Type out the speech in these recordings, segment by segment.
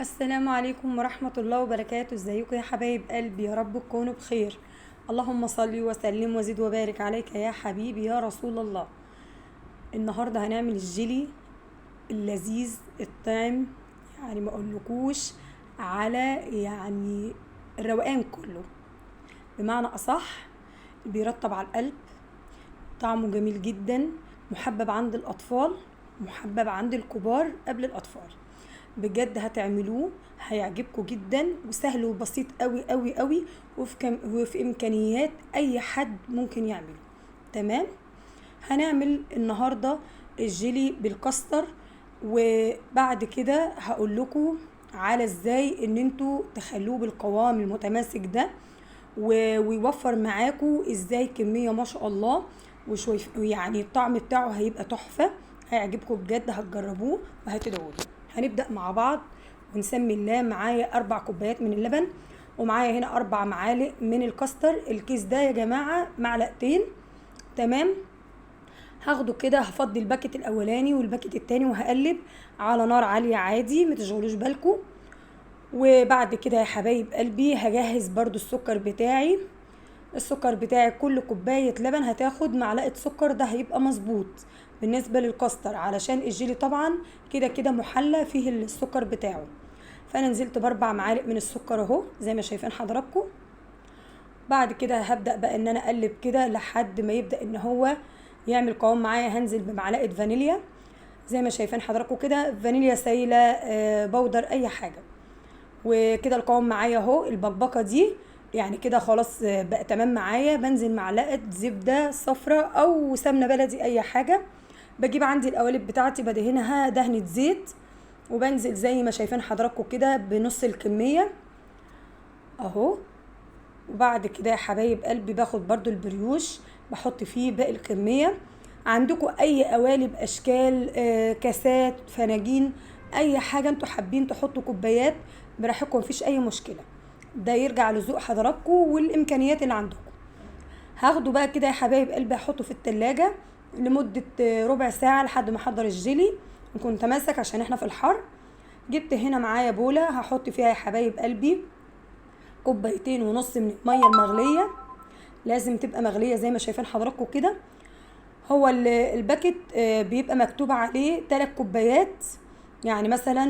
السلام عليكم ورحمة الله وبركاته. ازيكم يا حبايب قلبي؟ يا رب تكونوا بخير. اللهم صل وسلم وزد وبارك عليك يا حبيبي يا رسول الله. النهارده هنعمل الجيلي اللذيذ الطعم، يعني ما اقولكوش على يعني الروقان كله، بمعنى اصح بيرطب على القلب، طعمه جميل جدا، محبب عند الاطفال، محبب عند الكبار قبل الاطفال. بجد هتعملوه هيعجبكم جدا، وسهل وبسيط قوي قوي قوي، وفي امكانيات اي حد ممكن يعمله. تمام، هنعمل النهارده الجيلي بالكاستر، وبعد كده هقول لكم على ازاي ان انتوا تخلوه بالقوام المتماسك ده، ويوفر معاكم ازاي كمية ما شاء الله، وشوي يعني الطعم بتاعه هيبقى تحفة، هيعجبكم بجد، هتجربوه وهتدعوا لي. هنبدأ مع بعض ونسمي الله. معايا 4 كوبايات من اللبن، ومعايا هنا 4 معالق من الكاستر. الكيس ده يا جماعة معلقتين. تمام، هاخده كده، هفضي ال packet الاولاني وال packet التاني، وهقلب على نار عالية عادي، ما تشغلوش بالكم. وبعد كده يا حبايب قلبي هجهز برضو السكر بتاعي. السكر بتاعي كل كوباية لبن هتاخد معلقة سكر، ده هيبقى مظبوط بالنسبة للكاستر، علشان الجيلي طبعا كده كده محلى فيه السكر بتاعه. فانا نزلت ب4 معالق من السكر اهو زي ما شايفين حضراتكم. بعد كده هبدأ بقى ان انا اقلب كده لحد ما يبدأ ان هو يعمل قوام معايا. هنزل بمعلقة فانيليا زي ما شايفين حضراتكم كده، فانيليا سايلة، بودر، اي حاجة. وكده القوام معايا اهو، البقبقة دي يعني كده خلاص بقى تمام معايا. بنزل معلقة زبدة صفراء او سمنة بلدي، اي حاجة. بجيب عندي القوالب بتاعتي بدهنها دهنة زيت، وبنزل زي ما شايفين حضراتكم كده بنص الكمية اهو. وبعد كده يا حبايب قلبي باخد برضو البريوش بحط فيه باقي الكمية. عندكم اي قوالب، اشكال، كاسات، فناجين، اي حاجة انتوا حابين تحطوا كوبايات براحتكم، مفيش اي مشكلة، ده يرجع لذوق حضراتكم والامكانيات اللي عندكم. هاخده بقى كده يا حبايب قلبي احطه في التلاجة لمدة ربع ساعة لحد ما احضر الجيلي يكون تماسك، عشان احنا في الحر. جبت هنا معايا بولة هحط فيها يا حبايب قلبي 2.5 كوباية من المية المغلية، لازم تبقى مغلية زي ما شايفين حضراتكم كده. هو ال packet بيبقى مكتوب عليه 3 كوبايات، يعني مثلا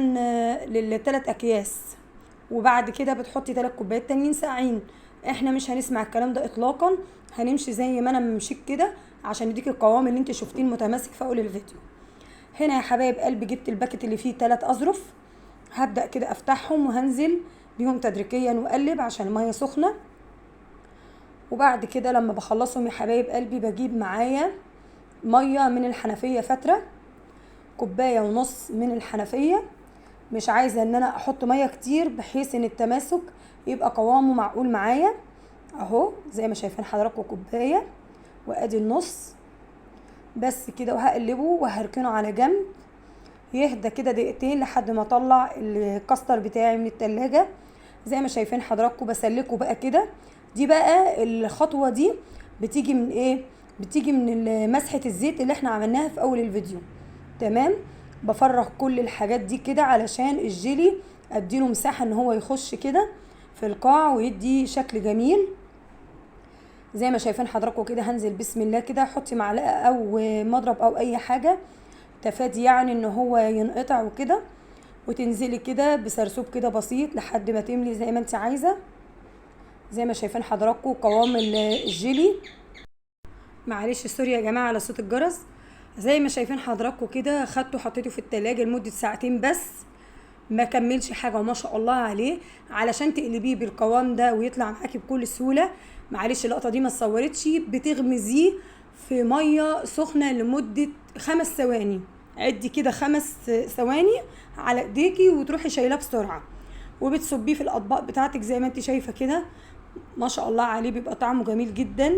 للتلات اكياس، وبعد كده بتحطي 3 كوبايات تانيين ساقعين. احنا مش هنسمع الكلام ده اطلاقا، هنمشي زي ما انا مشيت كده عشان يديك القوام اللي انت شفتيه المتماسك في اول الفيديو. هنا يا حبايب قلبي جبت ال packet اللي فيه 3 اظرف، هبدأ كده افتحهم وهنزل بيهم تدريجيا واقلب عشان المية سخنة. وبعد كده لما بخلصهم يا حبايب قلبي بجيب معايا مية من الحنفية فترة، 1.5 كوباية من الحنفية. مش عايزة ان انا احط مية كتير بحيث ان التماسك يبقى قوامه معقول معايا اهو زي ما شايفين حضراتكم، كوباية وادي النص بس كده. وهقلبه وهركنه على جنب يهدى كده دقيقتين لحد ما اطلع الكاستر بتاعي من التلاجة. زي ما شايفين حضراتكم بسلكه بقى كده. دي بقى الخطوة دي بتيجي من ايه؟ بتيجي من مسحة الزيت اللي احنا عملناها في اول الفيديو. تمام، بفرغ كل الحاجات دي كده علشان الجيلي اديله مساحة ان هو يخش كده في القاع ويدي شكل جميل. زي ما شايفين حضراتكم كده هنزل بسم الله كده، حطي معلقة او مضرب او اي حاجة تفادي يعني ان هو ينقطع وكده، وتنزلي كده بسرسوب كده بسيط لحد ما تملي زي ما انت عايزة. زي ما شايفين حضراتكم قوام الجيلي. معلش sorry يا جماعة على صوت الجرس. زي ما شايفين حضراتكم كده خدته حطيته في التلاجة لمدة ساعتين بس، ما كملش حاجة وما شاء الله عليه، علشان تقلبيه بالقوام ده ويطلع معاكي بكل سهولة. معلش اللقطة دي ما اتصورتش. بتغمزيه في مية سخنة لمدة 5 ثواني، عدي كده 5 ثواني على ايديكي وتروحي شايلاه بسرعة، وبتصبيه في الاطباق بتاعتك زي ما انت شايفة كده. ما شاء الله عليه بيبقى طعمه جميل جدا،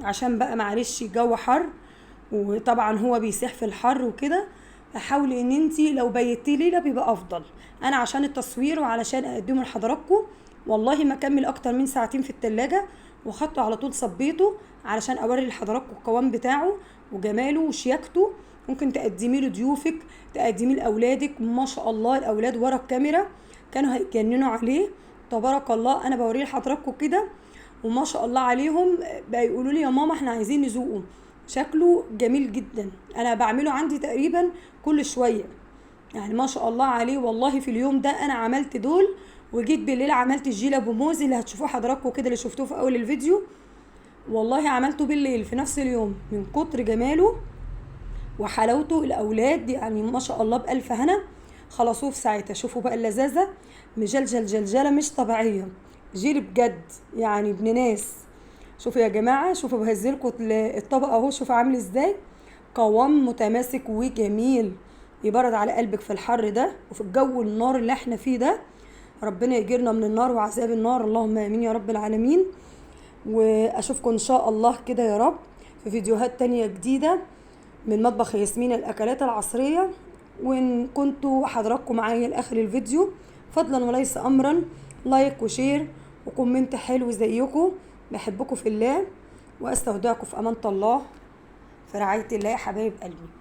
عشان بقى معلش الجو حر وطبعا هو بيسيح في الحر وكده، فحاولي ان انت لو بيتي ليلة بيبقى افضل. انا عشان التصوير وعلشان اقدمه لحضراتكم والله ما كمل اكتر من ساعتين في التلاجة، وخدته على طول صبيته علشان اوري لحضراتكم القوام بتاعه وجماله وشياكته. ممكن تقدميه لضيوفك، تقدميه لاولادك. ما شاء الله الاولاد ورا الكاميرا كانوا هيتجننوا عليه تبارك الله. انا بوريه لحضراتكم كده وما شاء الله عليهم، بقى يقولوا لي يا ماما احنا عايزين نذوقه، شكله جميل جدا. انا بعمله عندي تقريبا كل شوية يعني، ما شاء الله عليه. والله في اليوم ده انا عملت دول، وجيت بالليل عملت الجيل ابو موز اللي هتشوفوه حضراتكم كده، اللي شفتوه في اول الفيديو، والله عملته بالليل في نفس اليوم من كتر جماله وحلاوته. الاولاد يعني ما شاء الله بالف هنا خلصوه في ساعتها. شوفوا بقى اللذاذه، مجلجل جلجله مش طبيعية، جيل بجد يعني ابن ناس. شوفوا يا جماعة، شوفوا بهزلكم الطبق اهو، شوفوا عامل ازاي، قوام متماسك وجميل، يبرد على قلبك في الحر ده وفي الجو النار اللي احنا فيه ده. ربنا يجيرنا من النار وعذاب النار، اللهم امين يا رب العالمين. واشوفكم ان شاء الله كده يا رب في فيديوهات تانية جديدة من مطبخ ياسمين الاكلات العصرية. وان كنتوا حضراتكم معايا لاخر الفيديو، فضلا وليس امرا، like و share و comment حلو زيكم. بحبكم في الله، واستودعكم في امانة الله، في رعاية الله يا حبايب قلبي.